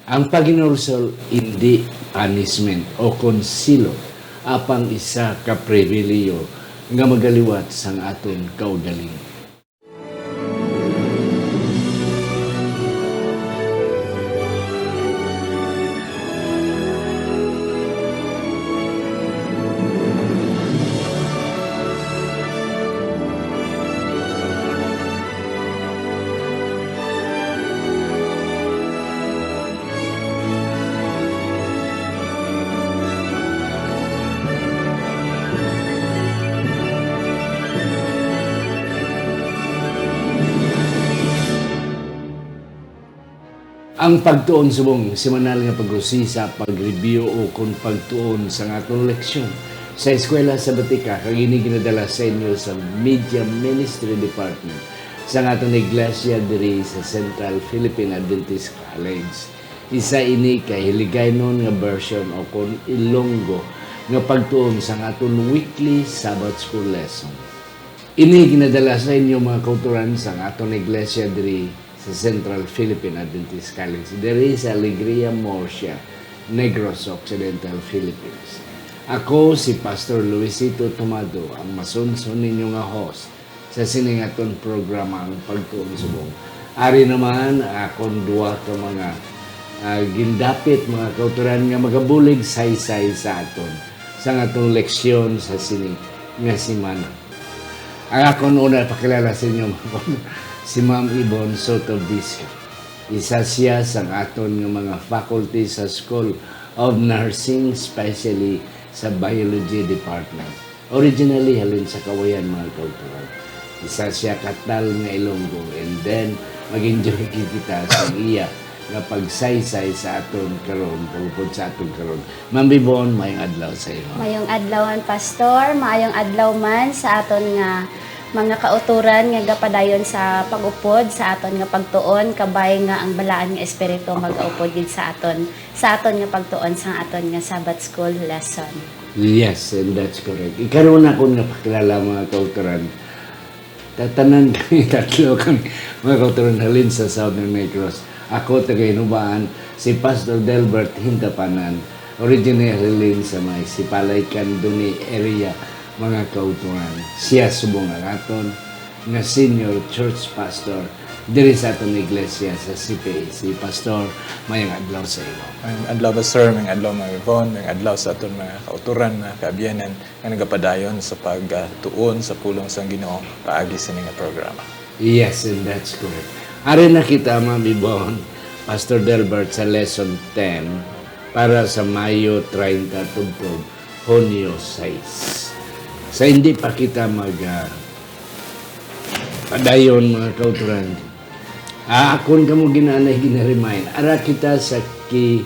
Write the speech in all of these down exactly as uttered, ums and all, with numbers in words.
Ang paghinulsol indi punishment o konsilo, apang isa ka pribilehiyo nga magaliwat sang aton kaugalingon. Ang pagtuon subong semanal nga pag-usisa, pag-review, o kon pagtuon sang aton leksyon sa Eskwela Sabatika, kag ini ginadala sa inyo sa Media Ministry Department sang aton iglesia diri sa Central Philippine Adventist College. Isa ini ka Hiligaynon nga version o kon Ilonggo nga pagtuon sang aton weekly Sabbath School lesson. Ini ginadala sa inyo, mga kauturan, sang aton iglesia diri sa Central Philippine Adventist College, diri sa Alegria, Murcia, Negros Occidental, Philippines. Ako si Pastor Luisito Tomado, ang masunson ninyo nga host sa sini nga aton programa, ang Pagtuon Subong. Ari naman akon duha ka mga, ah, gindapit, mga kauturan, nga magabulig saysay sa aton, sa aton leksyon sa sini nga semana. Ang akon una pakilala sa inyo, mga kauturan, si Ma'am Yvonne Soto Vizca. Isa siya sang aton nga mga faculty sa School of Nursing, especially sa Biology Department. Originally, halin sa Kawayan, mga kauturan. Isa siya ka tal nga Ilonggo, and then mag-enjoy kita sa iya nga pagsaysay sa aton karon, pagupod sa aton karon. Ma'am Yvonne, maayong adlaw sa imo. Maayong adlaw, Pastor. Maayong adlaw man sa aton nga mga kauturan nga gapadayon sa pag-upod sa aton nga pagtuon, kabay nga ang Balaan nga Espiritu magaupod gid sa aton, sa aton nga pagtuon sang aton nga Sabbath School lesson. Yes, and that's correct. Ikaron akon nga pakilala, mga kauturan. Tatanan kami, tatlo kami, mga kauturan, halin sa Southern Negros. Ako, taga Hinubaan, si Pastor Delbert Hintapanan, originally halin sa may Sipalay, Candoni area, mga kauturan. Siya subong ang aton nga senior church pastor diri sa aton iglesia sa C P A C. Pastor, maayong adlaw sa imo. Maayong adlaw, Pastor. Maayong adlaw, Ma'am Yvonne. Maayong adlaw sa aton mga kauturan, mga kaabyanan nga nagapadayon sa pagtuon sa pulong sang Ginoo paagi sini nga programa. Yes, and that's correct. Ari na kita, Ma'am Yvonne, Pastor Delbert, sa lesson ten para sa Mayo treinta tubtob Hunyo sais. Sa hindi pa kita mag, ah, padayon, mga kauturan, ah, akon kamo ginaanay ginaremind. Ara kita sa Key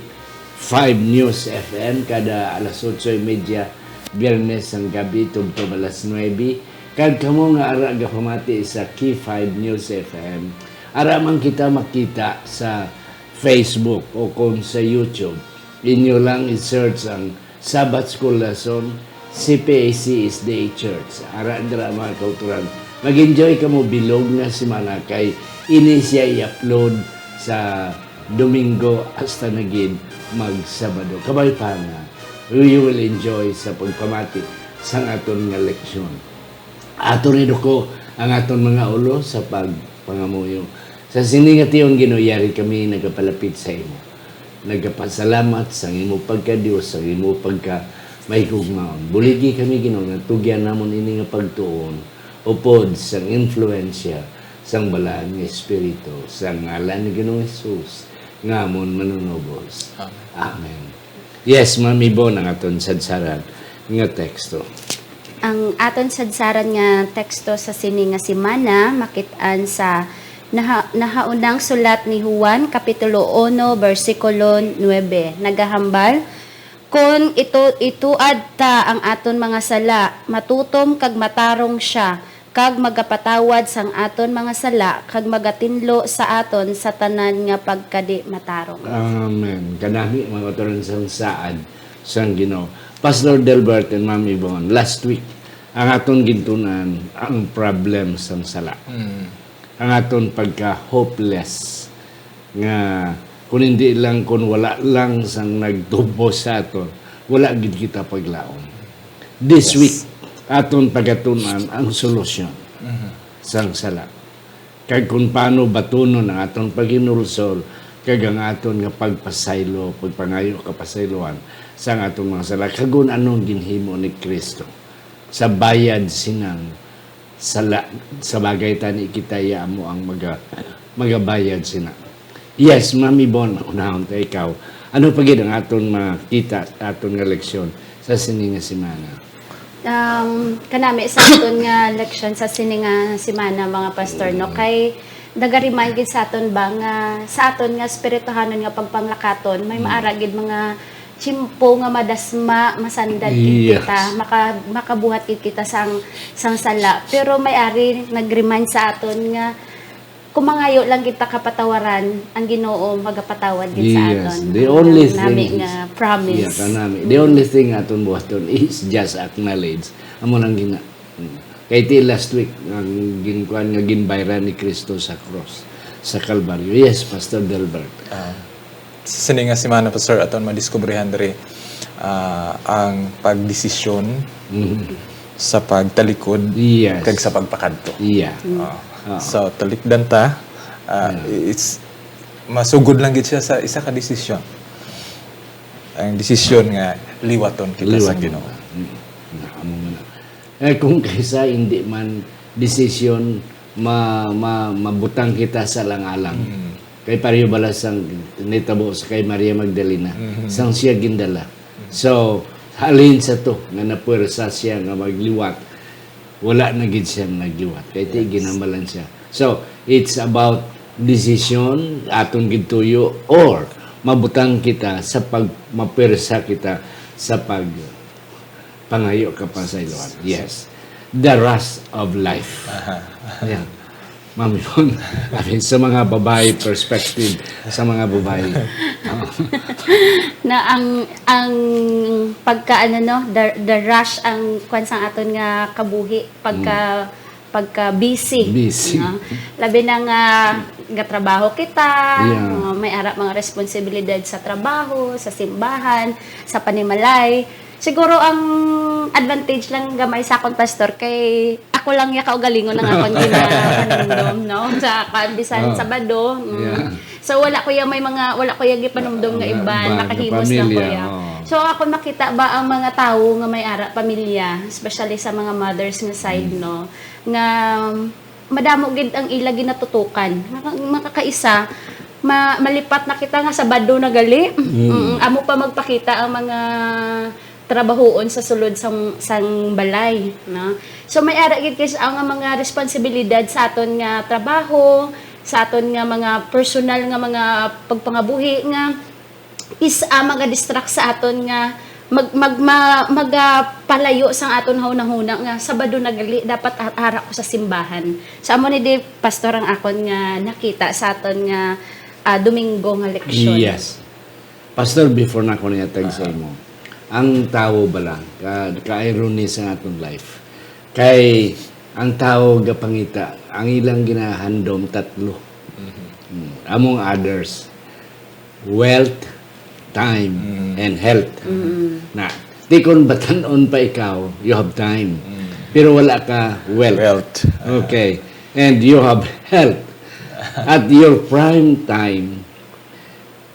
five News F M kada alas otso y media, Biyernes sang gabi, tubtob alas nuebe. Kag kamo nga ara gapamati sa Key five News F M, ara man kita makita sa Facebook o kon sa YouTube. Inyo lang i-search ang Sabbath School Lesson, C P A C S D A Church. Ara dira, mga kauturan. Mag-enjoy kamo, bilog nga semana, kay ini siya i-upload sa Domingo hasta na gid mag-Sabado. Kabay pa nga, you will enjoy sa pagpamati sang aton nga leksyon. Aton iduko ang aton mga ulo sa pagpangamuyo. Sa sini nga tion, Ginoo, yari kami nagapalapit sa imo. Nagapasalamat sang imo pagka-Dios, sang imo pagka mahigugmaon. Buligi kami, Ginoo, nga tugyan namon ini nga pagtuon upod sang influensya sang Balaan nga Espiritu, sa ngalan ni Ginoong Jesus nga amon Manunubos. Amen. Amen. Yes, Ma'am Yvonne, ang aton sadsaran nga teksto. Ang aton sadsaran nga teksto sa sini nga semana makit-an sa naha-, nahaunang sulat ni Juan, Kapitulo uno, bersikulo nuebe. Nagahambal, "Kon ito-, ituad ta ang aton mga sala, matutom kag matarong sia, kag magapatawad sang aton mga sala, kag magatinlo sa aton sa tanan nga pagkadi-matarong." Amen. Kanami, mga kauturan, sang saad sang Ginoo. Pastor Delbert and Ma'am Yvonne, last week, ang aton gintun-an, ang problem sang sala. Mm. Ang aton pagka-hopeless nga Kung hindi lang, kung wala lang sang nagtubos sa aton, wala gid kita paglaom. This Yes. week, aton pagatun-an ang solusyon Mhm. sang sala. Kag kung paano batunon ang aton paghinulsol, kag ang aton nga pagpasaylo, pagpangayo kapasayloan sang aton mga sala, kag kung anong ginhimo ni Kristo sa bayad sinang sala, sa bagay tani kita iya amo ang maga-, magabayad sina. Yes, Mami Bon, unahon ta ikaw. Ano pa gid ang aton makita, aton nga leksyon sa sini nga semana? Um, kanami sa aton nga leksyon sa sini nga semana, mga pastor, no? Mm. Kay naga-remind gid sa aton ba nga sa aton nga espirituhanon nga pagpanglakaton, may Mm. maara gid mga tiyempo nga madasma, masandad gid Yes. kita, maka-, makabuhat gid kita sang, sang sala. Pero may ari nag-remind sa aton nga kung mangayo lang kita kapatawaran, ang Ginoo magapatawad gid sa Yes. aton. The Ang only nami thing nga is, promise. Yeah, kanami. The Mm. only thing aton buhaton is just acknowledge. Amo lang gina-, kay ti last week, ang ginkuan nga ginbayran ni Kristo sa cross, sa Kalbaryo. Yes, Pastor Delbert. Ah, sa sini nga semana, Pastor, aton madiskubrihan diri, ah, ang pagdesisyon Mhm. sa pagtalikod Yes. kag sa pagpakadto. Yeah. Mm. Ah, Ah. so, talikdan ta, ah, Yeah. it's, masugod lang gid siya sa isa ka desisyon. Ang desisyon nga liwaton kita sa Liwat Ginoo. mo. Mm. Na, amo man na. Eh, kung kaysa hindi man desisyon, ma-, ma-, mabutang kita sa alang-alang. Mm. Kay pareho bala sang nitabo sa kay Maria Magdalena, Mhm. sang siya gindala. Mhm. So, halin sa to, nga napwersa siya nga magliwat, wala na gid siya nagliwat. Kay ti Yes. ginamalan siya. So, it's about decision, aton gid tuyo, or mabutang kita sa pag-, mapwersa kita sa pag-, pangayo kapasayloan. Yes. The rush of life. Aha. Yeah. Ma'am Yvonne, I mean, sa mga babae perspective, sa mga babae. Na ang, ang pagka, ano, no, the, the rush ang kwan sang aton nga kabuhi, pagka, Mm. pagka busy, Busy. no? Labi na nga, nga trabaho kita, Yeah. uh, may ara mga responsibilidad sa trabaho, sa simbahan, sa panimalay. Siguro ang advantage lang gamay sa akon, Pastor, kay ako lang ya kaugalingon ang akon ginapanumdom, no? Sa kan bisan Oh. Sabado. Mm. Yeah. So, wala ko ya may mga, wala ko ya gipanumdom nga Wala iba, ba, nga nakahimos lang ko pamilya, ya. oh. So, ako makita ba ang mga tawo nga may ara pamilya, especially sa mga mothers nga side, Mm. no, nga madamo gid ang ila ginatutukan. Maka-, makakaisa, ma-, malipat na kita nga Sabado na gali. Mm. Mm, amo pa magpakita ang mga trabahoon sa sulod sang, sang balay, no? So, may ara gid kay ang mga responsibilidad sa aton nga trabaho, sa aton nga mga personal nga mga pagpangabuhi nga is, ah, maga-distract sa aton nga mag-, mag-, ma-, magapalayo sang aton hunahuna nga Sabado na gali dapat a-, ara ko sa simbahan. So, amo ni di, Pastor, ang akon nga nakita sa aton nga, ah, Domingo nga leksyon. Yes. Pastor, before na ko nihatag sa Ah. imo, ang tawo bala, ka, ka-irony sa aton life. Kay ang tawo gapangita, ang ilang ginahandom tatlo. Mhm. Hmm. Among others, wealth, time, Mm. and health. Mm. Na, di kon batan-on pa ikaw, you have time. Mm. Pero wala ka wealth. Wealth. Okay. And you have health. At your prime time,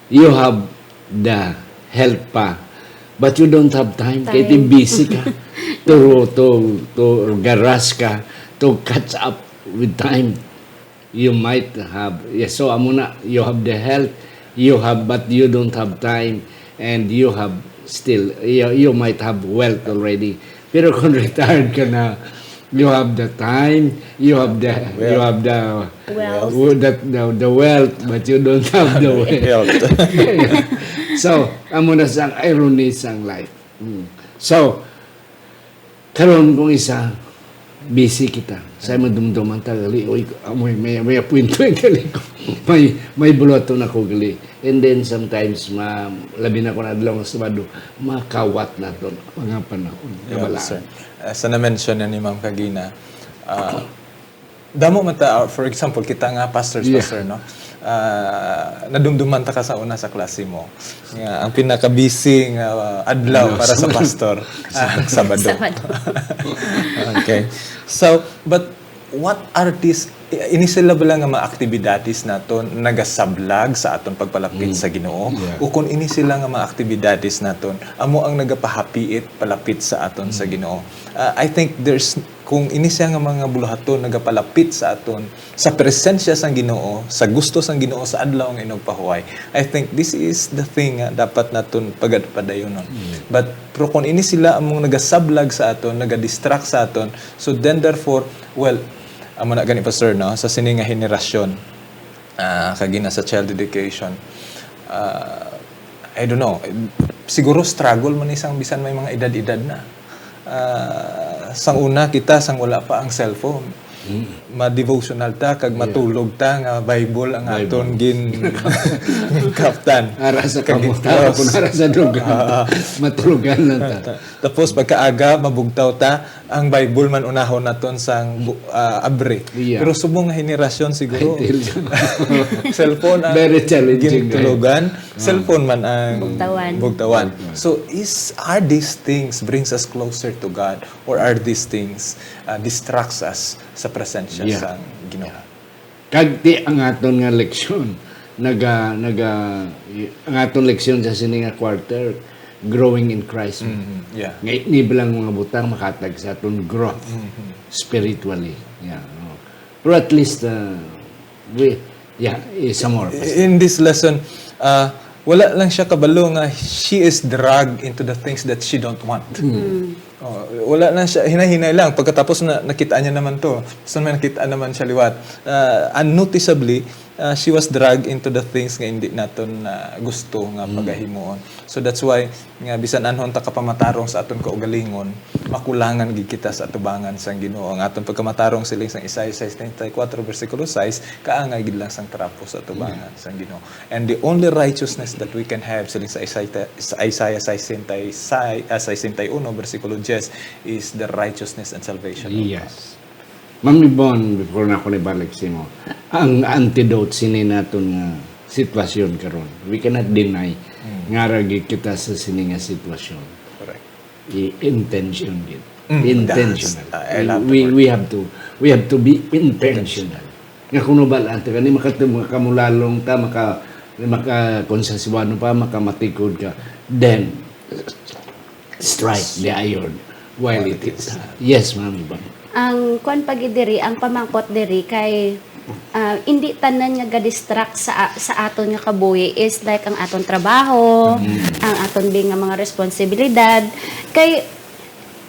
you have the health pa. But you don't have time. Kay Time. busy ka. To, to, to garas ka. To catch up with time. You might have, yes, so amo na, you have the health, you have, but you don't have time, and you have still, you, you might have wealth already. Pero kung retired ka na, you have the time, you have the, you Wealth. have the, Wealth. the, the, the wealth, but you don't have the wealth. Health. So, amo na sang irony sang life. Mm. So, karon kung isa, busy kita. Sa madumduman ta gali, oy, amoy, may, may appointment gali ko. May, may buluhaton ako gali. And then sometimes, ma-, labi na kung adlaw nga Sabado, makawat na to mga panahon. Yeah, Kabalaan. sir. Ah, sa na-mention na ni Ma'am kagina, ah, damo man ta, ah, for example, kita nga pastors, Yeah. pastor, no? Ah, nadumduman ta ka sa una sa klase mo nga ang pinaka-busy nga, ah, adlaw Adlaw, para sa Sabado. Pastor, ah, Sabado. Sabado. Okay. So, but what are these, ini sila bala nga mga aktibidades naton nagasablag sa aton pagpalapit Mm. sa Ginoo? Yeah. O kung ini sila nga mga aktibidades naton amo ang nagapahapiit palapit sa aton sa Mm. Ginoo? Ah, I think there's, kung ini siya nga mga buluhaton nagapalapit sa aton sa presensya sang Ginoo, sa gusto sang Ginoo sa adlaw nga inugpahuway, I think this is the thing nga dapat naton pagad-, padayonon. Mm. But, pero kung ini sila among nagasablag sa aton, nagadistract sa aton, so then therefore, well, amo na gani, Pastor, no? Sa sini nga henerasyon, ah, kag ina sa child education, ah, I don't know, siguro struggle man ni sang bisan may mga edad-edad na. Ah, sang una kita, sang wala pa ang cellphone, Mm. ma-devotional ta, kag Yeah. matulog ta nga Bible ang Bible. aton gin-, ginkaptan. Ara sa Kag kamot, gin-cross. Kung ara sa duga. Ah. Matulogan lang ta. Ta-, tapos pagkaaga, mabugtaw ta, ang Bible man unahon naton sang bu-, ah, abri. Yeah. Pero subong nga henerasyon siguro, I tell you. cellphone ang Very challenging, eh. gintulugan, Ah. cellphone man ang Bugtawan. bugtawan. Bugtawan. So, is, are these things brings us closer to God, or are these things, ah, distracts us sa presensya Yeah. sang Ginoo? Kag ti ang aton nga leksyon, naga-, naga-, ang aton leksyon sa sini nga quarter, growing in Christ. Mhm, yeah. Nga ini bilang mga butang makatag sa aton growth, Mhm. spiritually. Yeah, no? Pero at least, uh, we, yeah, eh, some more, Pastor. In this lesson, uh, wala lang siya kabalo nga she is dragged into the things that she don't want. Mm. Mm. Oh, wala na siya, hinay-hinay lang. Pagkatapos na, nakita niya naman to. So, may nakita naman siya liwat. Ah, unnoticeably, ah, she was dragged into the things nga hindi naton, ah, gusto nga Mm. pagahimuon. So, that's why nga bisan anhon ta kapamatarong sa aton kaugalingon, makulangan gid kita sa atubangan sang Ginoo. Ang aton pagkamatarong, siling sang Isaiah sesenta y cuatro, bersikulo sais, kaangay gid lang sang trapo sa atubangan Yeah. sang Ginoo. And the only righteousness that we can have, siling sa Isaiah, sa Isaiah sesenta y seis, ah, sesenta y uno, bersikulo diyes, is the righteousness and salvation of Yes. God. Ma'am Yvonne, before na ako nibalik sa imo, ang antidote sini naton nga sitwasyon karon, we cannot deny Mm. nga ara gid kita sa sini nga sitwasyon. Correct. I-, intention gid. Mm, Intentional. that's, I love the We, we, word. we have to, we have to be intentional. Nga kung nabal-an ta gani, makatu-, makamulalong ta, maka-, maka-, kung sa Cebuano pa, makamatikod ka, then strike the iron while it is hot. Yes, Ma'am Yvonne. Ang kwan pa gid diri, ang pamangkot diri kay, ah, indi tanan nga ga-distract sa, sa aton nga kabuhi is like ang aton trabaho, Mm. ang aton bi nga mga responsibilidad. Kay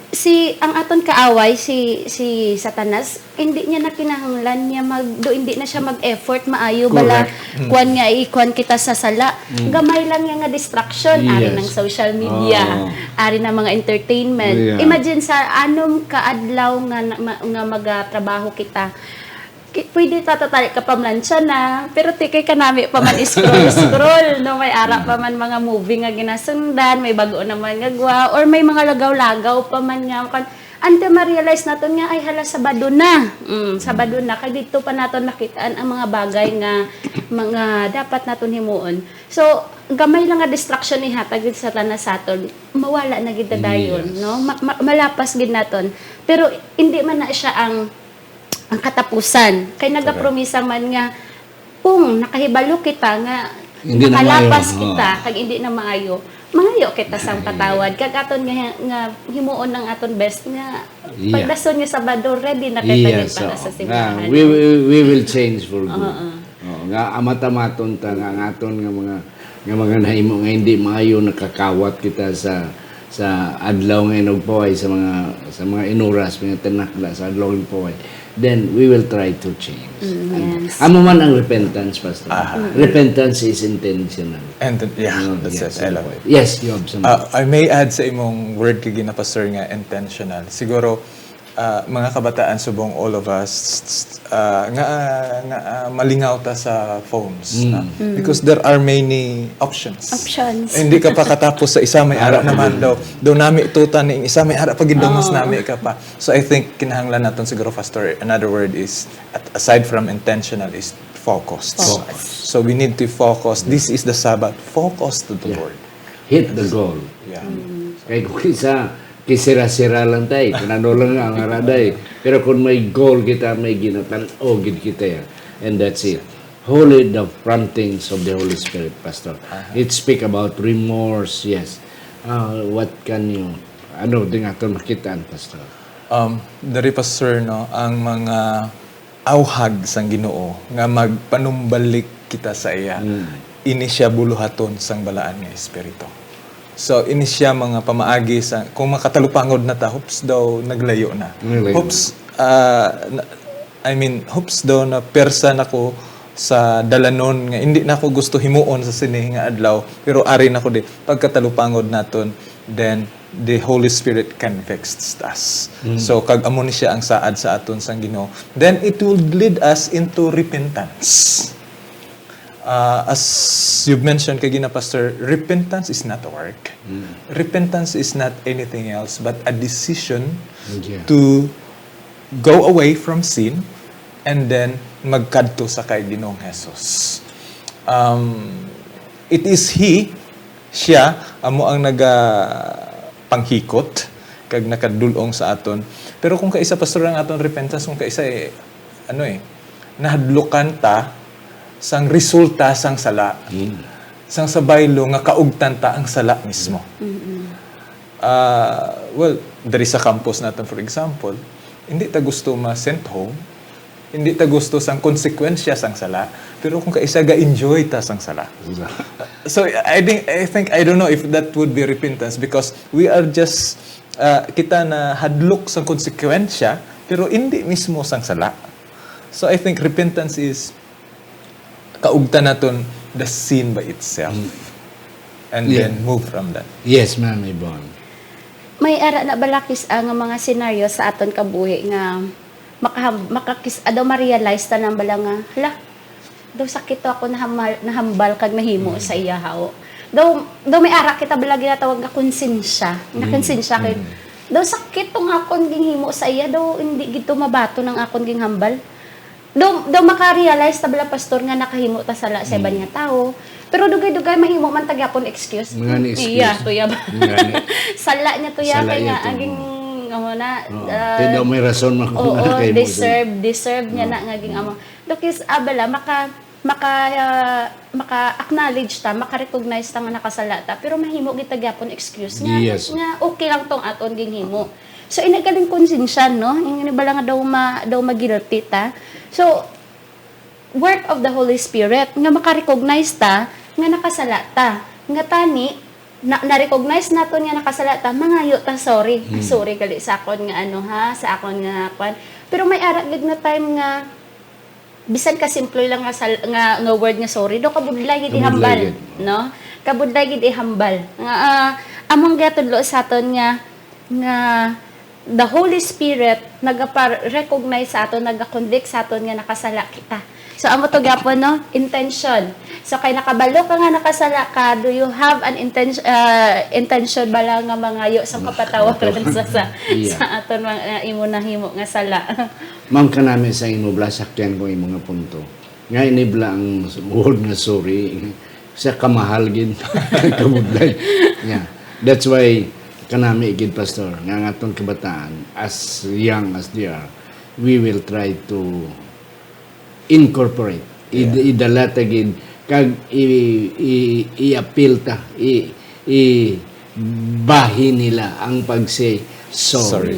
si, ang aton kaaway, si, si Satanas, hindi niya na kinahanglan niya mag, do, hindi na siya mag-effort, maayo bala, Correct. Mm. kwan nga, ikwan kita sa sala. Mm. Gamay lang niya nga distraction, ari Yes. ng social media, Oo. ari ng mga entertainment. Yeah. Imagine sa anom ka adlaw nga na, ma-, nga magatrabaho kita. Ki-, pwede ta tatali ka pamlansya na, pero tikay ka nami pa man scroll-scroll, no? May ara pa Mm. man mga movie nga ginasundan, may bago naman nga gwa, or may mga lagaw-lagaw pa man nga, kan-, until ma-realize naton nga, "Ay, hala, Sabado na." Mm, Sabado na. Kay didto pa naton nakitaan ang mga bagay nga, mga dapat naton himuon. So, gamay lang nga distraction ihatag gid sa tanan sa aton, mawala na gid na dayon, Yes. no? Ma-, ma-, malapas gid naton. Pero hindi man na siya ang, ang katapusan. Kay Correct. nagapromisa man nga, kung nakahibalo kita nga Hindi na nakalapas maayo. kita, Oo. kag hindi na maayo, mangayo kita sang Ay. patawad. Kag aton nga, nga himuon ang aton best nga Yeah. pagdason nga Sabado, ready na kita Yes, gid para oo. sa Nga, simbahan. we, we, we will change for good. Oo. Oo, nga amat-amaton ta nga ang aton nga mga, nga mga nahimo nga hindi maayo, nakakawat kita sa, sa adlaw nga inugpahuway, sa mga, sa mga inuras, mga tinakda sa adlaw nga inugpahuway, then we will try to change. Mm, And yes. amo man ang repentance, Pastor. Aha. Mm. Repentance is intentional. And, yeah, No, that's yes, it. I love it. Yes, you have something. Uh, I may add sa imong word kay gina, Pastor, nga intentional. Siguro, ah, mga kabataan subong, all of us, ah, nga, nga, ah, malingaw ta sa phones, Mm. na? Mm. Because there are many options. Options. Hindi ka pa katapos sa isa, may ara Ah, naman ah. daw. Daw nami tutan ning isa, may ara pa gid daw mas Oo. nami ka pa. So I think kinahanglan naton siguro, Pastor, another word is, at-, aside from intentional, is focused. Focus. So we need to focus. This is the Sabbath. Focus to the Yeah. Lord. Hit the goal. Yeah. Kay kung kisa, kisira-sira lang tayo. Kung ano lang ang araday. Pero kung may goal kita, may ginatan-o gid kita yan. And that's it. Holy the promptings of the Holy Spirit, Pastor. It speak about remorse, yes. Ah, what can you, ano din ato makitaan, Pastor? Um, dari, Pastor, no, ang mga awhag sang Ginoo nga magpanumbalik kita sa iya. Ini siya buluhaton sang balaan nga espiritu. So, ini siya mga pamaagi sa, kung makatalupangod na ta, hoops daw naglayo na. Naglayo Hoops, ah, na- I mean, hoops daw na persa na ko sa dalanon nga hindi na ako gusto himuon sa sini nga adlaw, pero ari na ko di. Pagkatalupangod naton, then the Holy Spirit convicts us. So, kag amo ni siya ang saad sa aton sang Ginoo. Then it will lead us into repentance. Uh, as you've mentioned kagina, Pastor, repentance is not a work. Repentance is not anything else but a decision Yeah. to go away from sin and then magkadto sa kay Ginoong Jesus. Um, it is He, siya, amo ang naga panghikot kag nakadulong sa aton. Pero kung kaisa, Pastor, ang aton repentance, kung kaisa, eh, ano eh, nahadlukan ta sang resulta sang sala, sang sa baylo nga kaugtan ta ang sala mismo. Ah, well, diri sa campus natin, for example, hindi ta gusto ma-sent home, hindi ta gusto sang konsekwensya sang sala, pero kung kaisa, ga-enjoy ta sang sala. So I think I think I don't know if that would be repentance, because we are just, uh, kita na hadlok sang konsekwensya pero hindi mismo sang sala. So I think repentance is kaugtan naton the sin by itself and Yeah. then move from that. Yes, Ma'am Yvonne. May ara na balakis ang mga senaryo sa aton kabuhi nga makaham, makakis, ah, daw ma-realize ta nang bala nga, hala, daw sakit to ako nahamal, nahambal kag nahimo sa iya hao. Daw, daw may ara kita bala ginatawag nga konsensya. Nga konsensya kay, daw sakit tong akon ginhimo sa iya, daw hindi gid to mabaton ang akon ginghambal. Daw, daw maka-realize ta bala, Pastor, nga nakahimo ta sala sa iban nga tawo. Pero dugay-dugay mahimo man ta gyapon excuse. Mga ni excuse. Iya, tuya ba? Mga ni- Sala niya tuya Sala kay niya nga to. aging, amo na, Oo. ah, Kaya daw may rason man kung oo, nakahimo siya. Deserve, deserve niya na nga aging amo. Dokis, ah, bala, maka, maka, ah, maka-acknowledge ta, maka-recognize ta nga nakasala ta, pero mahimo gid ta gyapon excuse nga, Yes. nga okay lang tong aton ginhimo. So, ina galing konsensya, no? Yung bala nga daw ma, daw ma-guilty ta. So, work of the Holy Spirit nga maka-recognize ta nga nakasala ta. Nga tani, na, na-recognize naton nga nakasala ta, mangayo ta sorry. Sorry gali sa akon nga ano ha, sa akon nga kwan. Pero may ara gid nga time nga bisan ka simple lang nga sal, nga, nga word nga sorry, do kabudlay gid Kabudlay ihambal, gid. No? Kabudlay gid ihambal. Nga ah, among gatudlo sa aton nga nga the Holy Spirit nagapa-recognize sa aton, nagakonvict sa aton nga nakasala kita. So amo to gyapon, no, intention. So kay nakabalo ka nga nakasala ka, do you have an intention, uh, intention bala nga mangayo sa kapatawaran sa sa, Iya. Sa aton mga uh, imo nahimo nga sala? Ma'am, kanami sa imo bala, sakyan ko imo nga punto. Nga inibla ang word nga sorry. Sa kamahal gid. Kabudlay. Yeah. That's why kanami gid, Pastor, nga ang aton kabataan, as young as they are, we will try to incorporate. I, Yeah. Idala ta gid kag i, i, i-appeal ta, i, i bahin nila ang pag-say sorry. Sorry.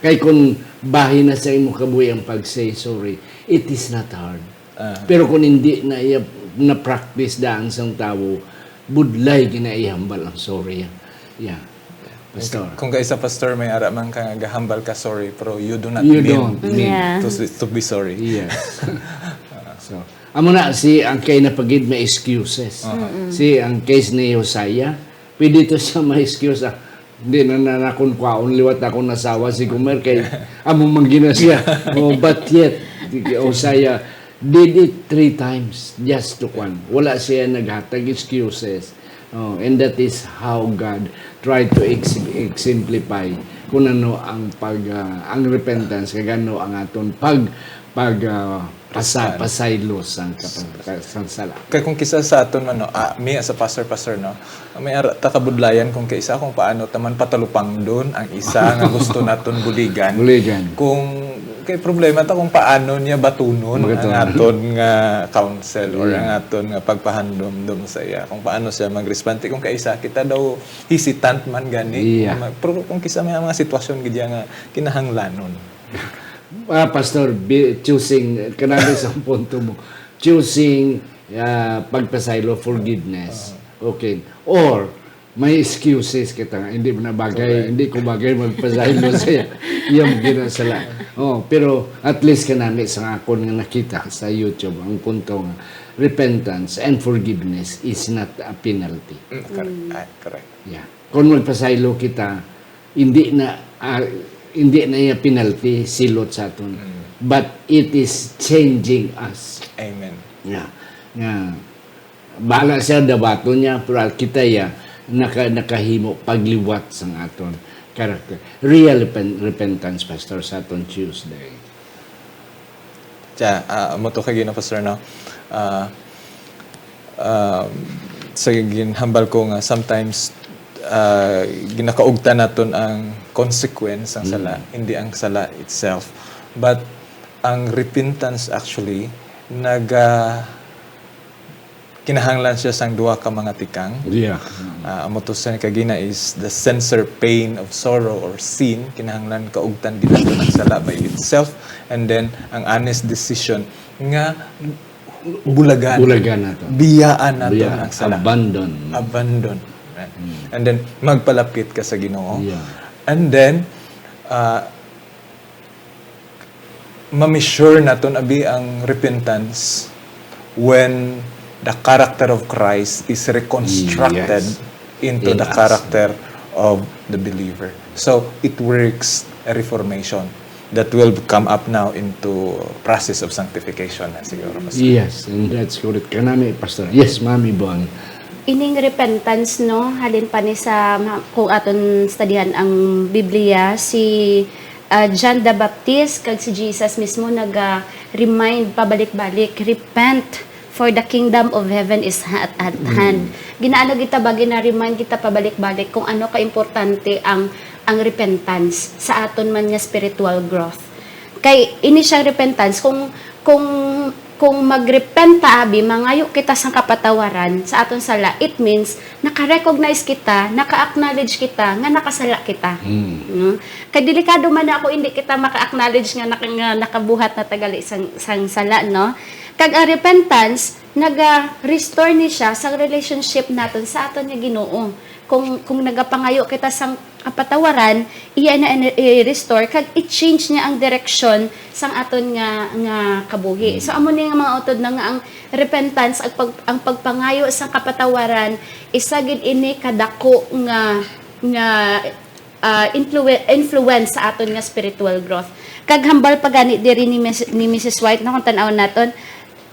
Kay kung bahin na sa imo kabuhi ang pag-say sorry, it is not hard. Ah. Pero kung hindi na iya na-practice daan sang tawo, budlay ginaihambal ang sorry. Yeah. Pastor. Kung kaisa, Pastor, may ara man ka nga gahambal ka sorry, pero you do not You mean don't mean. Yeah. to, s- to be sorry. Yes. So, amo na, si ang kay napagid may excuses. Si ang case ni Josiah, pwede to siya may excuse. Ah, hindi na, na, na kung kwaon liwat akong nasawa si Gomer kay amo man gina siya. Oh, but yet, Josiah did it three times just to kwan. Wala siya naghatag excuses. Oh, and that is how God tried to ex- exemplify kung ano ang pag ah, ang repentance, kag ano ang aton pag pag ah, Pasa-, pasaylo sang kapag-, sang sala. Kay kung kisa sa aton man, no, ah, me as a pastor, pastor, no, may ara ta kabudlayan kung kaisa kung paano ta man patalupangdon ang isa nga gusto naton buligan. Buligan. Kung kay problema ta kung paano niya batunon ang Batunon. aton nga counsel or Mm. ang aton nga pagpahandumdom sa iya, kung paano siya magresponde. Kung kaisa kita daw hesitant man gani, Yeah. kung ma-, pero kung kisa may mga sitwasyon gid nga kinahanglanon. Ah, Pastor, bi-, choosing, kanami sa punto mo, choosing, ah, pagpasaylo, forgiveness. Ah. Okay. Or, may excuses kita nga, hindi mo na bagay, Correct. hindi ko bagay magpasaylo sa iya. Iyang ginasala. Oh, pero at least kanami sa akon nga nakita sa YouTube, ang punto nga, repentance and forgiveness is not a penalty. Mm, correct. Mm. Ah, correct. Yeah. Kung magpasaylo kita, hindi na, ah, hindi na iya penalty, silot sa aton. Mm. But it is changing us. Amen. Nga, nga, bahala siya, dabaton niya, pero kita iya, naka-, nakahimo, pagliwat sang aton character. Real repen-, repentance, Pastor, sa aton Tuesday. Siya, ah, amo to kay Gino, Pastor, no? Ah, um, sa ginhambal ko nga sometimes, ah, ginakaugtan naton ang consequence ang sala, Mm. hindi ang sala itself. But ang repentance actually naga-, kinahanglan siya sang duha ka mga tikang. Yeah. Ah, amo to sa kagina is the sensor pain of sorrow or sin. Kinahanglan kaugtan gid naton ang sala by itself. And then, ang honest decision nga bulagan. Bulagan naton. Biyaan naton Biya-, ang sala. Abandon. Abandon. Right? Mm. And then, magpalapit ka sa Ginoo. Yeah. And then, ah, ma-measure naton, abi, ang repentance when the character of Christ is reconstructed Yes. into In the us. character of the believer. So, it works a reformation that will come up now into process of sanctification na siguro, Pastor. Yes, and that's correct. Kanami, Pastor. Yes, Mami Bon. Ining repentance, no, halin pa ni sa ma-, kung aton studihan ang Biblia, si, ah, John the Baptist kag si Jesus mismo naga-remind pabalik-balik, "Repent, for the kingdom of heaven is ha-, at, at Mm. hand." Ginaano kita ba, gina-remind kita pabalik-balik kung ano kaimportante ang, ang repentance sa aton man nga spiritual growth. Kay ini siyang repentance, kung, kung, kung magrepent ta, abi, mangayo kita sang kapatawaran sa aton sala, it means naka-recognize kita, naka-acknowledge kita nga nakasala kita. Mm. No? Kay delikado man na ako, hindi kita maka-acknowledge nga naka-, nga nakabuhat na ta gali sang, sang sala, no? Kag ang repentance, naga-restore ni siya sa relationship naton sa aton nga Ginoo. Kung, kung nagapangayo kita sang kapatawaran, iya na i-, i-restore, kag i-change niya ang direksyon sang aton nga, nga kabuhi. Mm. So, amo ni nga mga utod na nga ang repentance, ang pag-, ang pagpangayo sang kapatawaran, isa gid ini kadako nga, nga, ah, influen-, influence sa aton nga spiritual growth. Kag hambal pa gani diri ni Miss, ni Missus White, no, kung tan-awon naton,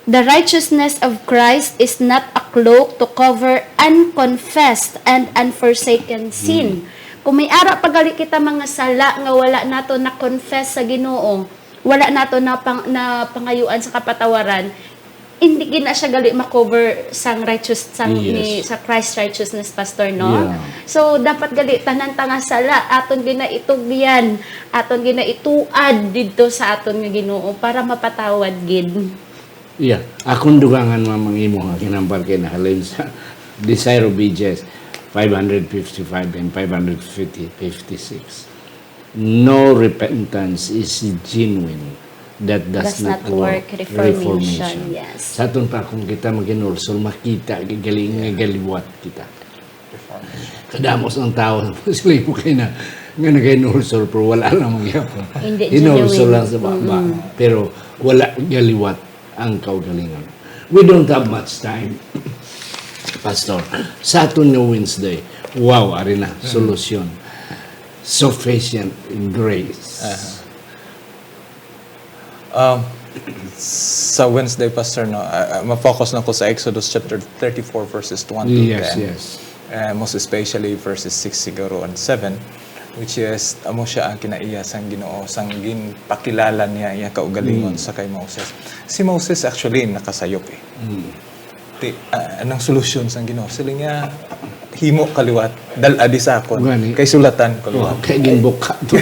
"The righteousness of Christ is not a cloak to cover unconfessed and unforsaken sin." Mm. Kung may ara pa gali kita mga sala nga wala nato na-confess sa Ginoo, wala nato na pang-, na pangayuan sa kapatawaran, hindi gid na siya gali ma-cover sang righteous, sang Yes. ni, sa Christ righteousness, Pastor, no? Yeah. So, dapat gali tanan ta nga sala, aton ginaitugyan, aton ginaituad didto sa aton nga Ginoo para mapatawad gid. Yeah. Akong dugangan, ma'am, ang imo nga ginhambal kay nahalin sa Desire of Ages five hundred fifty-five and five hundred fifty-six. No repentance is genuine that does Does not not work work reformation. reformation. Yes. Sa aton pa, kung kita maghinulsol, makita, galing nga galiwat kita. Reformation. Kadamos ang tao, sila mo kay na, nga naghinulsol, pero wala lang mangyapon. Hindi Hinulsol genuine. lang sa baba, Mm-mm. pero wala galiwat ang kaugalingon. We don't have much time, Pastor. Sa aton nga Wednesday, wow, ari na, Mm. solusyon. Sufficient grace. Aha. Um, sa Wednesday, Pastor, no, ah, ah, ma-focus na ko sa Exodus chapter thirty-four, verses one to Yes, ten. yes. Uh, most especially verses six siguro and seven. Which is, amo sia ang kinaiya sang Ginoo, sang ginpakilala niya iya kaugalingon Mm. sa kay Moses. Si Moses actually nakasayop eh. Mm. Ti, ah, anong solusyon sang Ginoo? Siling niya, "Himo ka liwat, dal-a di sa akon, Gani. kay sulatan ko Oh, liwat." kay ginbuka to.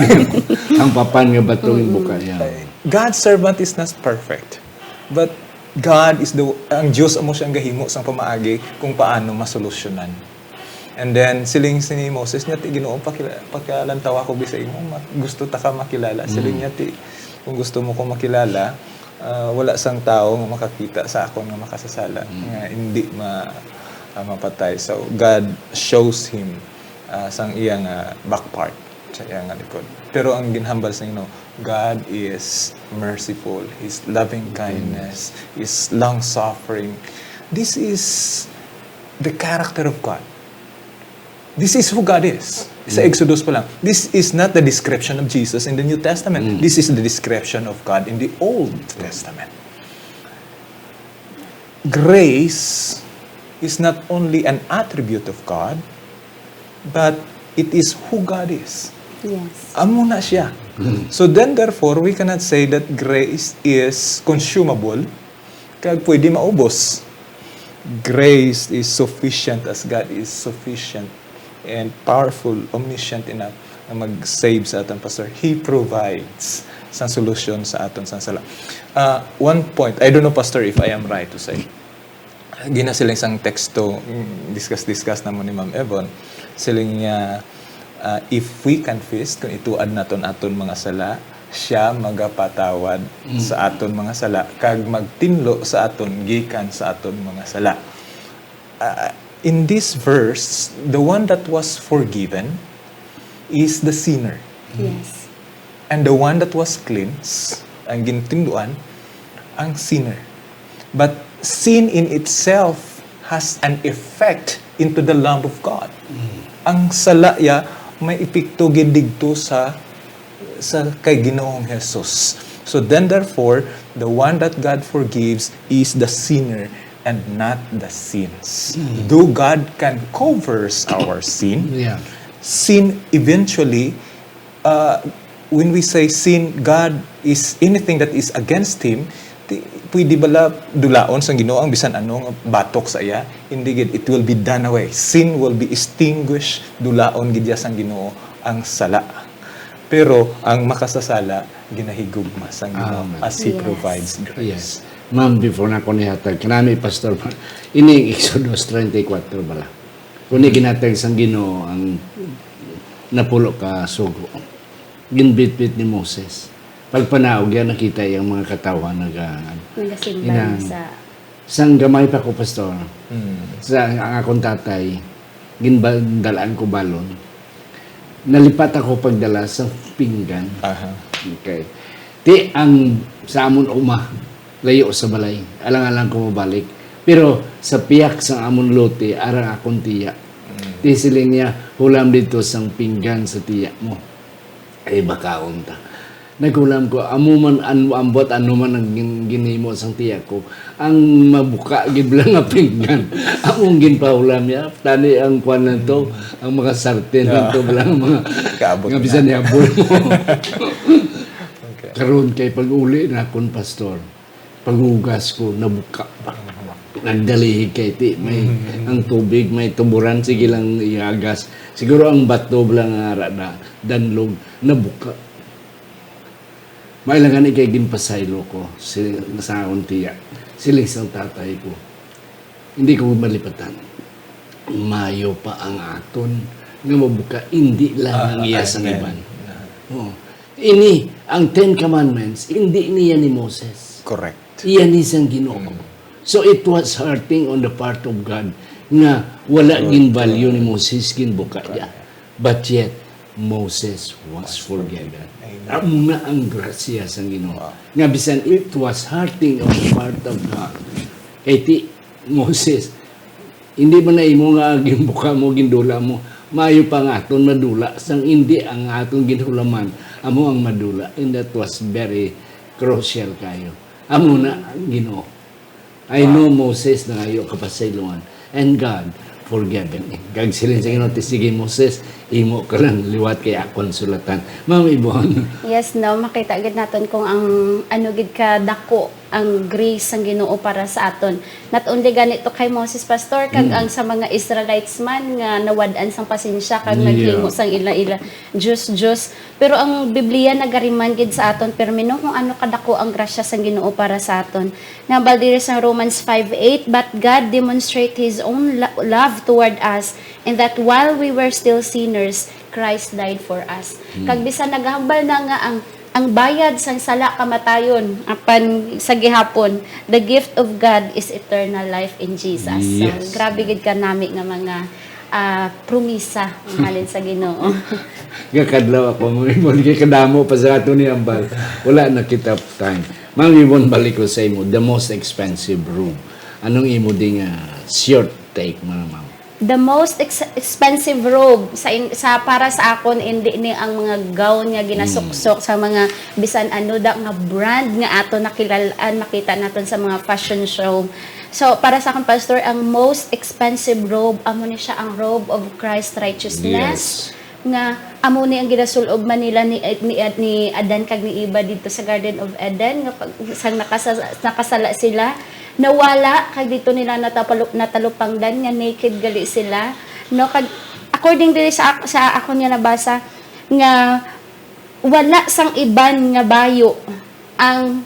Ang papan nga bato ginbuka niya. God's servant is not perfect. But God is the, ang Diyos amo siya ang gahimo sang pamaagi kung paano masolusyonan. And then, siling si ni Moses niya, "Ti Ginoo, pakila-, pakialantawa ko bi sa imo, ma-, gusto ta ka makilala." Siling Mm. niya, "Ti, kung gusto mo ko makilala, ah, wala sang tawo nga makakita sa akon nga makasasala, Mm. nga hindi ma-, ah, mapatay." So, God shows him, ah, sang iya nga back part, sa iya nga likod. Pero ang ginhambal sa Ginoo, God is merciful, His loving kindness, His long suffering. This is the character of God. This is who God is. Sa Mm. Exodus pa lang. This is not the description of Jesus in the New Testament. Mm. This is the description of God in the Old Testament. Grace is not only an attribute of God, but it is who God is. Yes. Amo na siya. Mm. So then, therefore, we cannot say that grace is consumable, kag pwede maubos. Grace is sufficient as God is sufficient and powerful, omniscient enough na mag-save sa aton, Pastor. He provides sang solusyon sa aton sang sala. Ah, one point, I don't know, Pastor, if I am right to say. Ginasiling sang teksto, mm, discuss-discuss na mo ni Ma'am Evon, siling niya, ah, if we confess, kung ituad naton aton mga sala, siya magapatawad Mm. sa aton mga sala, kag magtinlo sa aton gikan sa aton mga sala. Ah, in this verse, the one that was forgiven is the sinner. Yes. And the one that was cleansed, ang gintinduan, ang sinner. But sin in itself has an effect into the Lamb of God. Mm. Ang sala ya may epekto gid digto sa, sa kay Ginoong Jesus. So then, therefore, the one that God forgives is the sinner and not the sins. Mm. Though God can covers our sin, Yeah. sin eventually, uh, when we say sin, God is anything that is against him, ti-, pwede bala dulaon sang Ginoo ang bisan ano nga batok sa iya? Hindi gid, it will be done away. Sin will be extinguished, dulaon gid ya sang Ginoo ang sala. Pero ang makasasala, ginahigugma sang Ginoo Amen. as He Yes. provides grace. Yes. Ma'am, before na ko nihatag, kanami, Pastor, ini ang Exodus treinta y cuatro bala. Kung ni ginatag sang Ginoo ang napulo ka sugo, ginbitbit ni Moses. Pagpanaog yan, nakita iyang mga katawhan naga-, Nagasimba inang, sa sang gamay pa ko, Pastor, Mm. sa, ang akong tatay, ginba-, dalaan ko balon. Nalipat ako pagdala sa pinggan. Aha. Okay. Ti ang sa amon uma, layo sa balay. Alang-alang ko mabalik. Pero sa piyak sa amon lote, arang akong tiya. Mm. Ti siling niya, "Hulam dito sang pinggan sa tiya mo." Ay, bakaon ta. Naghulam ko, amo man, an-, ambot ano man ang gin-, ginhimo sang tiya ko. Ang mabuka gid lang nga pinggan. Among ginpahulam niya. Tani ang kwan na to, Mm. ang mga sartin na Yeah. to, bala ang mga Kaabot nga na. bisan niabol mo. Okay. Karon kay pag-uli na akon, Pastor, paghugas ko, nabuka pa. Mhm. Nagdalihig kay ti, may, Mhm. ang tubig, may tuburan, sige lang iagas. Siguro ang bato lang nga ara na, danlog, nabuka. May lang gani kay ginpasaylo ko, si, sa akon tiya, siling sang tatay ko. Hindi ko malipatan. Mayo pa ang aton nga mabuka, hindi lang Ah, ang iya sang amen. iban. Ah. Oo. Ini, ang Ten Commandments, hindi niya ni Moses. Correct. Iya ni sang Ginoo. Mm. So, it was hurting on the part of God nga wala True, ginvalue true. ni Moses, ginbuka Correct. niya. But yet, Moses was Was forgiven. forgiven. Amen. Amo na ang grasya sang Ginoo. Wow. Nga bisan it was hurting on the part of God. Kay ti, Moses, hindi man na imo nga ginbuka mo, gindula mo, maayo pa nga aton madula, sang hindi ang aton ginhulaman, amo ang madula. And that was very crucial kayo. Amo na ang Ginoo. I know Moses nangayo kapasayloan, and God forgiven him. Kag siling sa Ginoo, "Ti sige, Moses, Imo ka lang liwat kay akon sulatan. Ma'am Yvonne. Yes, no, makita gid naton kung ang ano gid ka dako ang grace sang Ginoo para sa aton. Not only gani to kay Moses, Pastor, kag Mm. ang sa mga Israelites man nga nawad-an sang pasensya kag Yeah. naghimo sang ila-ila Diyos, Diyos. Pero ang Biblia nagariman gid sa aton, pirmi, no, kung ano kadako ang grasya sang Ginoo para sa aton. Nabal diri sa Romans five eight, "But God demonstrate His own lo-, love toward us, and that while we were still sinners, Christ died for us." Hmm. Kag bisan nagahambal na nga ang, ang bayad sang sala kamatayon, apan sa gihapon, the gift of God is eternal life in Jesus. So, Yes. grabe gid ka nami nga mga, ah, promisa ang halin sa Ginoo. Gakadlaw ako, mo, mo, kay kadamo pa sa ato ni ambal. Wala na kita time. Ma'am Yvonne, balik ko sa imo, the most expensive room. Anong imo ding, ah, short take, mga ma'am? The most ex-, expensive robe sa in-, sa, para sa akon, hindi ni ang mga gown nga ginasuksok Mm. sa mga bisan ano da nga brand nga ato nakilalaan, makita naton sa mga fashion show. So, para sa akon, Pastor, ang most expensive robe, amo ni siya ang robe of Christ righteousness. Yes. Nga amo ni ang ginasul-ob man nila ni, ni, ni Adan kag ni Eva didto sa Garden of Eden, nga pag, sang nakasa-, nakasala sila, nawala, kag didto nila natapalo-, natalupangdan nga naked gali sila, no? Kag according diri sa ak-, sa akon nga nabasa, nga wala sang iban nga bayo ang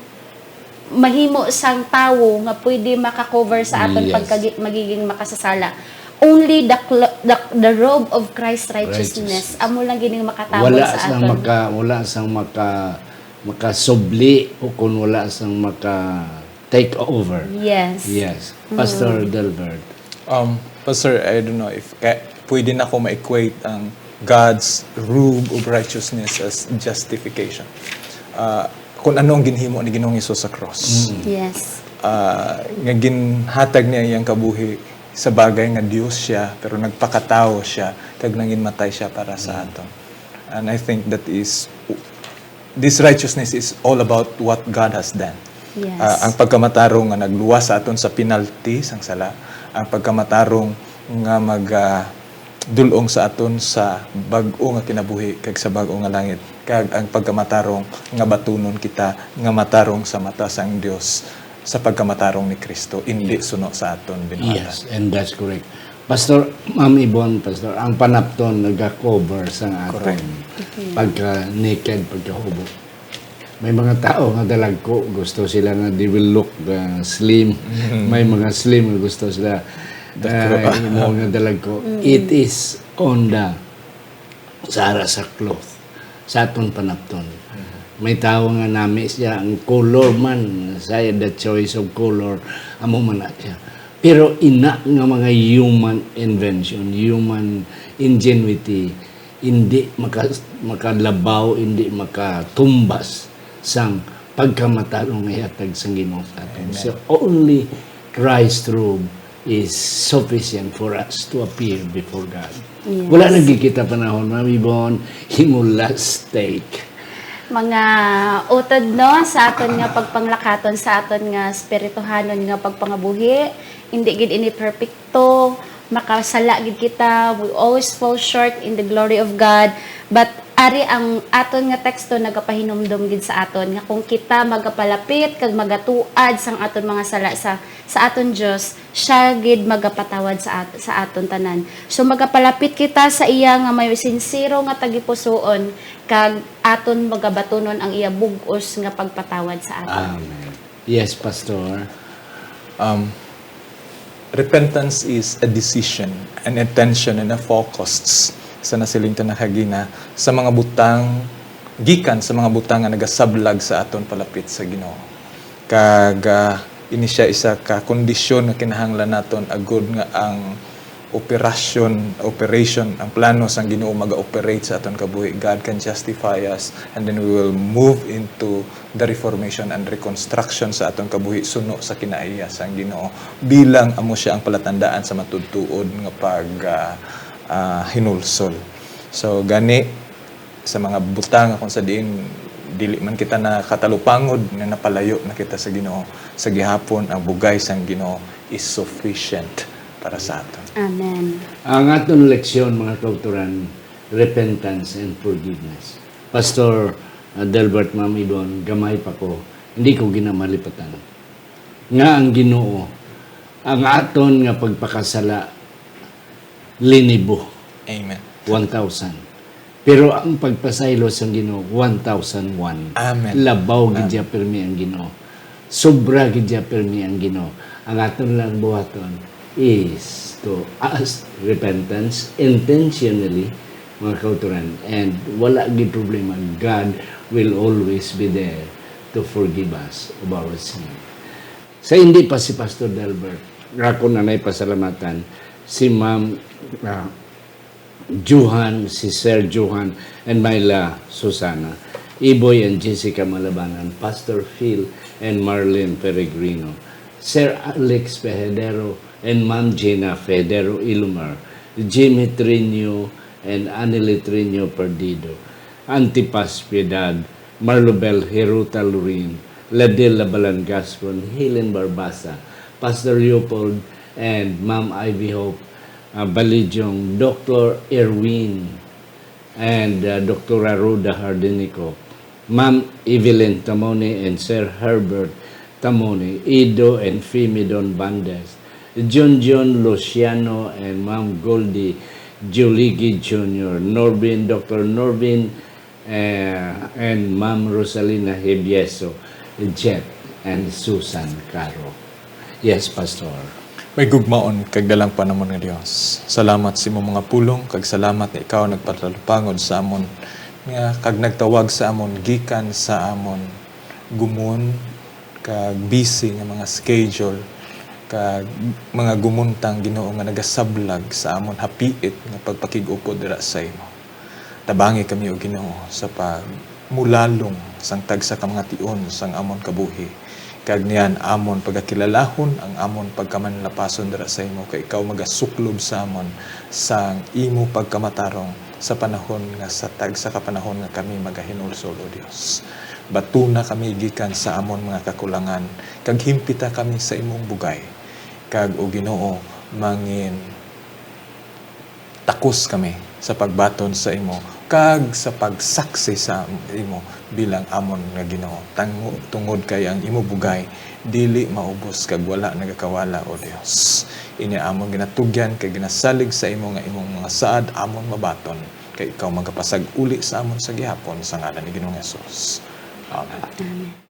mahimo sang tawo nga pwede maka-cover sa aton Yes. pagkagi-, magiging makasasala. Only the clo-, the, the robe of Christ righteousness, Righteousness. amo lang gid ang makatawad Wala sa sang aton. maka-, wala sang maka-, makasubli o kung wala sang maka-take over. Yes. Yes. Mm. Pastor Delbert. Um, Pastor, I don't know if ka-, pwede na ko ma-equate ang God's robe of righteousness as justification. Ah, kung ano ang ginhimo ni Ginoong Hesus sa cross. Mm. Yes. Ah, nga ginhatag niya iyang kabuhi sa bagay nga Dios siya, pero nagpakatawo siya, kag nanginmatay siya para sa Mm. aton. And I think that is, this righteousness is all about what God has done. Yes. Ah, ang pagkamatarong nga nagluwas sa aton sa penalty sang sala, ang pagkamatarong nga mag, ah, dul-ong sa aton sa bag-o nga kinabuhi kag sa bag-o nga langit, kag ang pagkamatarong nga batunon kita nga matarong sa mata sang Dios sa pagkamatarong ni Cristo, indi Yeah. suno sa aton binuhatan. Yes, and that's correct. Pastor, Ma'am Yvonne, Pastor, ang panapton naga-cover sa aton Correct. Mhm. pagka-naked, pagkahubo. May mga tao nga dalagko, gusto sila nga they will look, uh, slim. Mhm. May mga slim nga gusto sila, Dako. uh, imo nga dalagko. Mm. It is on the sara sa cloth, sa aton panapton. Mhm. May tawo nga nami siya, ang color man, sa the choice of color, amo man na siya. Pero ina nga mga human invention, human ingenuity, hindi maka-, makalabaw, hindi makatumbas sang pagkamatarong nga ihatag sang Ginoo sa aton. Amen. So, only Christ's robe is sufficient for us to appear before God. Yes. Wala na gid kita panahon, Ma'am Yvonne, imo last take. Mga utod, no, sa aton nga pagpanglakaton, sa aton nga spirituhanon nga pagpangabuhi, hindi gid ini perfecto, makasala gid kita, we always fall short in the glory of God. But ari ang aton nga teksto nagapahinumdom gid sa aton nga kung kita magapalapit kag magatuad sang aton mga sala sa, sa aton Dios, siya gid magapatawad sa at-, sa aton tanan. So, magapalapit kita sa iya nga may sinsero nga tagipusoon, kag aton magabatunon ang iya bug-os nga pagpatawad sa aton. Amen. Yes, Pastor. Um, repentance is a decision, an intention, and a focus sa nasiling ta na kagina sa mga butang, gikan sa mga butang nga nagasablag sa aton palapit sa Ginoo. Kag, ah, ini siya isa ka kondisyon nga kinahanglan naton agud nga ang operasyon, operation, ang plano sang Ginoo maga-operate sa aton kabuhi. God can justify us, and then we will move into the reformation and reconstruction sa aton kabuhi suno sa kinaiya sang Ginoo, bilang amo siya ang palatandaan sa matuod-tuod nga pag, ah, ah, hinulsol. So, gani, sa mga butang kung sa diin dili man kita nakatalupangod, nga napalayo na kita sa Ginoo, sa gihapon ang bugay sang Ginoo is sufficient para sa aton. Amen. Ang aton leksyon, mga kauturan, repentance and forgiveness. Pastor, uh, Delbert, Ma'am Idon, gamay pa ko, hindi ko ginamalipatan nga ang Ginoo, ang aton nga pagpakasala, linibo. Amen. One thousand. Pero ang pagpasaylo sang Ginoo, one thousand one. Amen. Labaw gid Amen. Siya pirmi ang Ginoo. Sobra gid siya pirmi ang Ginoo. Ang aton lang buhaton is to ask repentance intentionally, mga kauturan, and wala gid problema. God will always be there to forgive us of our sin. Sa hindi pa si Pastor Delbert, ako na nay pasalamatan si Ma'am, ah, Johan, si Sir Johan, and Myla Susana, Iboy and Jessica Malabanan, Pastor Phil and Marlene Peregrino, Sir Alex Pehedero and Ma'am Gina Federo Ilumar, Jimmy Trinio and Annie Trinio Perdido, Antipas Piedad, Marlobel Hiruta Lurin, Ladil Labalan Gascon, Helen Barbasa, Pastor Leopold and Ma'am Ivy Hope, uh, Balijong, Doctor Erwin, and, uh, Doctora Rhoda Hardinico, Ma'am Evelyn Tamoni and Sir Herbert Tamoni, Ido and Fimidon Bandes, Junjun Luciano and Ma'am Goldie Juligi Junior, Norvin, Doctor Norvin, eh, and Ma'am Rosalina Hibieso, Jet, and Susan Caro. Yes, Pastor. May gugmaon kag dalang panamon nga Dios. Salamat sa imong mga pulong, kag salamat nga ikaw nagpatalupangod sa amon, nga kag nagtawag sa amon gikan sa amon gumon kag busy nga mga schedule, kag mga gumuntang, Ginoo, nga nagasablag sa amon hapiit nga pagpakig-upod dira sa imo. Tabangi kami, O Ginoo, sa pagmulalong sang tagsa ka mga tion sang amon kabuhi, kag niyan amon pagakilalahon ang amon pagkamanlapason dira sa imo, kay ikaw magasuklob sa amon sang imo pagkamatarong sa panahon nga sa tagsa ka panahon nga kami magahinulsol, O Dios. Batuna kami gikan sa amon mga kakulangan, kag himpita kami sa imong bugay, kag, O Ginoo, mangin takos kami sa pagbaton sa imo kag sa pagsaksi sa imo bilang amon nga Ginoo. Tango-, tungod kay ang imo bugay dili maubos kag wala nagakawala, O Dios. Ini amon ginatugyan kag ginasalig sa imo nga imong mga saad amon mabaton, kay ikaw magapasag-uli sa amon sa gihapon, sa ngalan ni Ginoong Jesus. Amen. Amen.